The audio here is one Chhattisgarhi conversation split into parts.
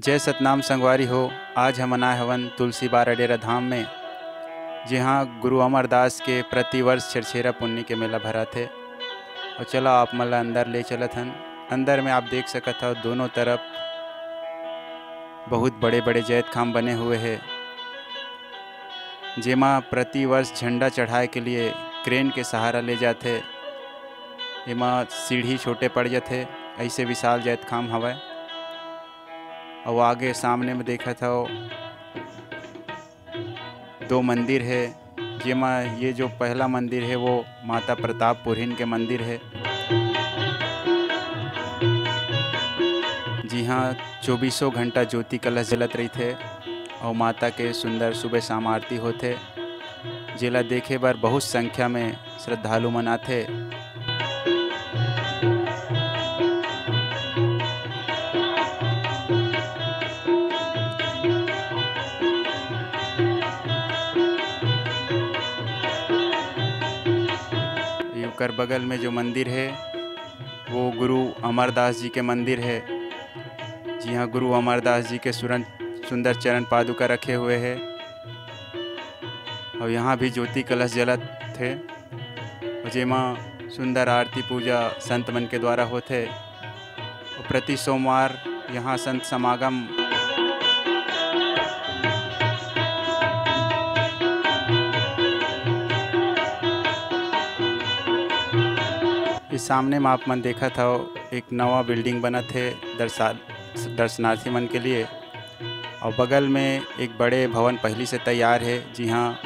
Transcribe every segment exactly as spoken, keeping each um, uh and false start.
जय सतनाम संगवारी हो, आज हमन आए हवन तुलसी बारा डेरा धाम में, जिहाँ गुरु अमरदास के प्रतिवर्ष छेरछेरा पुन्नी के मेला भराथे। और चलो आप मन ला अंदर ले चलत हन। अंदर में आप देख सकत हव दोनों तरफ बहुत बड़े-बड़े जैतखाम बने हुए हे, जेमा प्रतिवर्ष झंडा चढ़ाए के लिए क्रेन के सहारा ले जाथे। एमा सीढ़ी छोटे पड़ जाथे, ऐसे विशाल जैतखाम हवय। अउ आगे सामने में देखत हव दो मंदिर हे, जेमा ये जो पहला मंदिर हे वो माता प्रताप पुरहिन के मंदिर हे, जिहाँ चौबीसों घंटा ज्योति कलश जलत रहिथे अउ माता के सुंदर सुबह शाम आरती होथे, जेला देखे बर बहुत संख्या में श्रद्धालु मन आथे। ओकर बगल में जो मंदिर हे, वो गुरु अमरदास जी के मंदिर हे, जिहाँ गुरु अमरदास जी के सुरन-, सुंदर चरण पादुका रखे हुए हे। और यहाँ भी ज्योति कलश जलत हे, जेमा सुंदर आरती पूजा संत मन के द्वारा होथे। और प्रति सोमवार यहाँ संत समागम। इस सामने में आप मन देखत हव, एक नवा बिल्डिंग बनत हे दर्शा-, दर्शनार्थी मन के लिए। और बगल में एक बड़े भवन पहली से तैयार हे, जिहाँ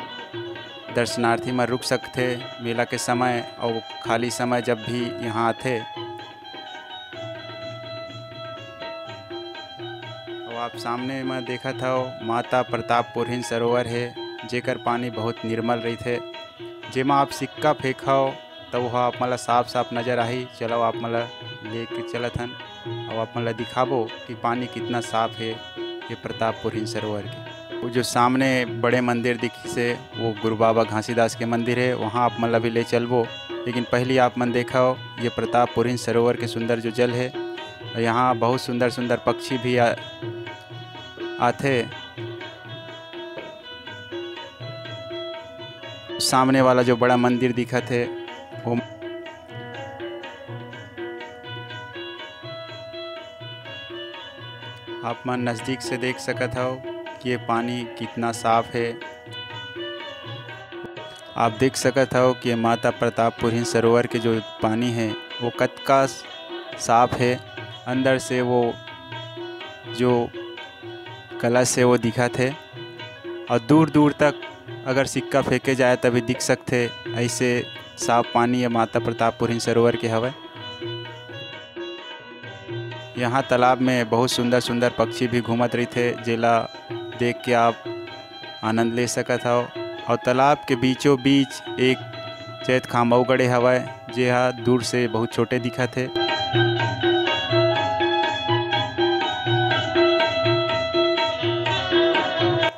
दर्शनार्थी मन रुक सकथे मेला के समय, और खाली समय जब भी यहाँ आथे। और आप सामने में देखत हव, माता प्रताप पुरहिन सरोवर हे, जेकर पानी बहुत निर्मल रहिथे। जेमा आप सिक्का फेंकव, त ओहा आप मन ला साफ-साफ नजर आही। चलव, आप मन ला लेके चलत हन, अउ आप मन ला दिखाबो कि पानी कितना साफ हे ये प्रताप पुरहिन सरोवर के। वो जो सामने बड़े मंदिर दिखिस हे, वो गुरु बाबा घासीदास के मंदिर हे, वहाँ आप मन ला भी ले चलबो। लेकिन पहली आप मन देखव, ये प्रताप पुरहिन सरोवर के सुंदर जो जल हे, अउ यहाँ बहुत सुंदर-सुंदर पक्षी भी आ, आथे। सामने वाला जो बड़ा मंदिर दिखत हे, वो आप मन नजदीक से देख सकत हव कि ये पानी कितना साफ हे। आप देख सकत हव कि ये माता प्रताप पुरहिन सरोवर के जो पानी हे, वो कतका साफ हे। अंदर से वो जो कलश हे, वो दिखत हे। और दूर-दूर तक अगर सिक्का फेंके जाए, तभी दिख सकथे, ऐसे साफ पानी ये माता प्रताप पुरहिन सरोवर के हवय। यहाँ तालाब में बहुत सुंदर-सुंदर पक्षी भी घूमत रहिथे, जेला देख के आप आनंद ले सकत हव। और तालाब के बीचों बीच एक चैत खाम अउ गड़े हवय, जे हा दूर से बहुत छोटे दिखत हे।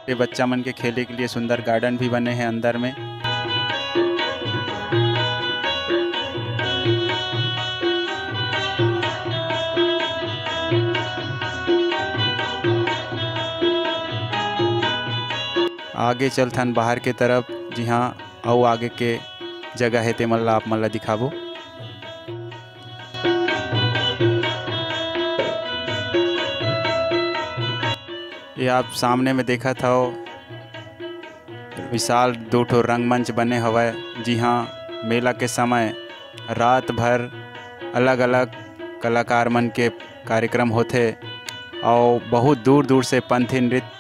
ये बच्चा मन के खेले के लिए सुंदर गार्डन भी बने हे अंदर में। आगे चलथन बाहर के तरफ, जिहाँ अउ आगे के जगह हे, ते मन ला आप मन ला दिखाबो। ये आप सामने में देखत हव, विशाल दो ठो रंगमंच बने हवय, जिहाँ मेला के समय रात भर अलग-अलग कलाकार मन के कार्यक्रम होथे, अउ बहुत दूर-दूर से पंथी नृत्य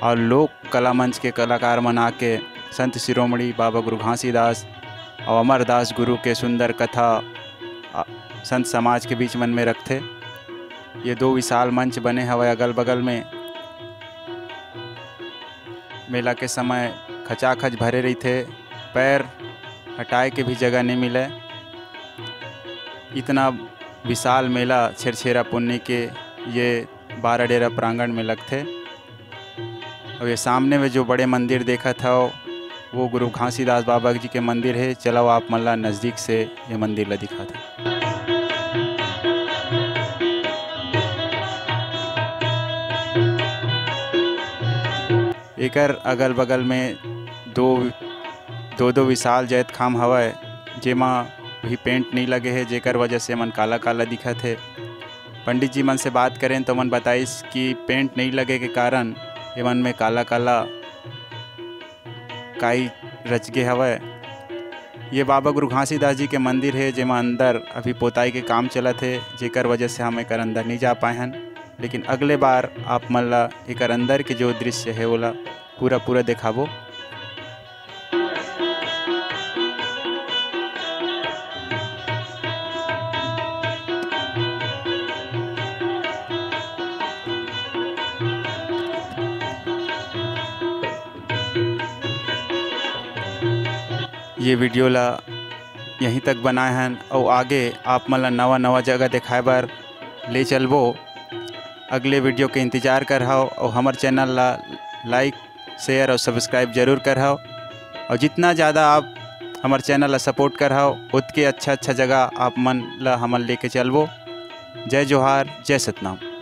और लोक कला मंच के कलाकार मन आके संत शिरोमणि बाबा गुरु घासीदास और अमरदास गुरु के सुंदर कथा, अ, संत समाज के बीच मन में रखथे। ये दो विशाल मंच बने हवय अगल बगल में। मेला के समय खचाखच भरे रहिथे, पैर हटाए के भी जगह नइ मिलय। इतना विशाल मेला छेरछेरा पुन्नी के ये बारा डेरा प्रांगण में लगथे। अउ ये सामने में जो बड़े मंदिर देखत हव, वो गुरु घासीदास बाबा जी के मंदिर हे। चलव आप मन ला नजदीक से ये मंदिर ला दिखात हन। एकर अगल बगल में दो दो दो विशाल जैतखाम हवय, जेमा भी पेंट नइ लगे हे, जेकर वजह से एमन काला काला दिखत हे। पंडित जी मन से बात करेन तो मन बताइस कि पेंट नइ लगे के कारण एमन में काला काला काई रच गे हवय। ये बाबा गुरु घासीदास जी के मंदिर हे, जेमा अंदर अभी पोताई के काम चलत हे, जेकर वजह से हम एकर अंदर नइ जा पाए हन। लेकिन अगले बार आप मन ला एकर अंदर के जो दृश्य हे, ओला पूरा पूरा देखाबो। ये वीडियो ला यहीं तक बनाए हन, अउ आगे आप मन ला नवा नवा जगह देखाए बर ले चलबो। अगले वीडियो के इंतजार करहव, अउ हमर चैनल ला लाइक, शेयर अउ सब्सक्राइब जरूर करहव। अउ जितना ज़्यादा आप हमर चैनल ला सपोर्ट करहव, उतके अच्छा अच्छा जगह आप मन ला हमन लेके चलबो। जय जोहार, जय सतनाम।